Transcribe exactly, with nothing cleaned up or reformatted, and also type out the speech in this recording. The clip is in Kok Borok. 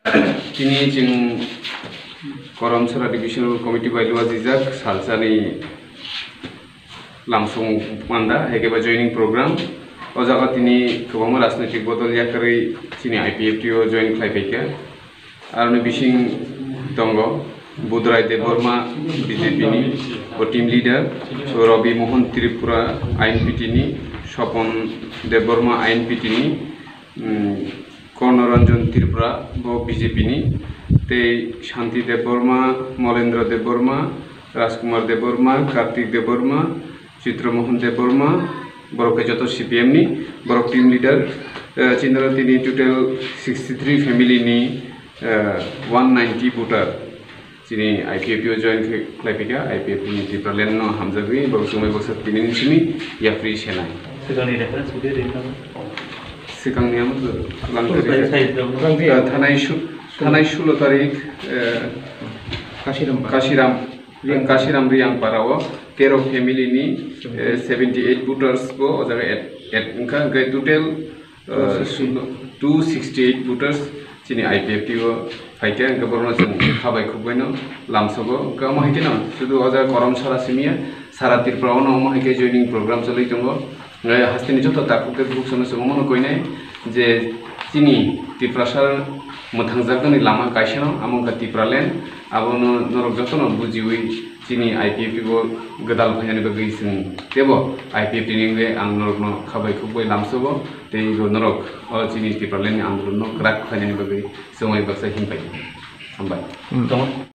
Tini chwng Korom Sara Divisional Committee bai luajijak salsani lamsong panda, hai khe ba joining program. O jaga tini kwbangma rajnitik bodol yakarwi chini I P F T o join khlai phaikha. Aroni bising tongo Budrai Debbarma B J P ni, bo team leader, so Rabi Mohan Tripura I N P T ni, Sopon Debbarma I N P T ni, mm, Korno Ranjan Tripura bo B J P ni, tei Shanti Debbarma, Molendra Debbarma, Rajkumar Debbarma, Kartik Debbarma, Chitra Mohan Debbarma, borok khe joto C P M ni, borok team leader, eh, chindro tini total sixty three family ni, eh, one ninety voter chini I P F T o join khe-, khlai phaikha. I P F T ni Tipraland no hamjagwi borok chumui baksa tini ni simi yapri senai. Swkangni reference video rinai. Swkangni amo to Langtari. Langtari. Eh, thanai su-, thanai sulo tarik, eh, Kashiram. Kashiram. Kashiram Riyangpara o tero family ni, eh, seventy eight voters bo o jaga add, add wngkha, hwnkhe total, eh, two sixty eight voters chini I P F T o phaikha, hwnkhe borokno chwng kha bai khuk baino lamsogo. Hwnkhe omo hai kheno sudu o jaga Korom Sara simi ya, sara Tripura o no omo hai khe joining program choli tongo. Hasteni joto takhuk tei bukhuk sono chwng omono koinai je chini Tiprasa mwthangjaknani lama kaisano, amo wngkha Tipraland. Abono norok jotono bujiwi chini I P F T bo gwdal phainani bagwi chwng teibo I P F T ni wngwi ang norokno kha bai khuk bai lamsogo tei bo norok o chini Tipraland ni andolonno kwrak khlainani bagwi chwngwi baksa himpai. Hambai. Hmm.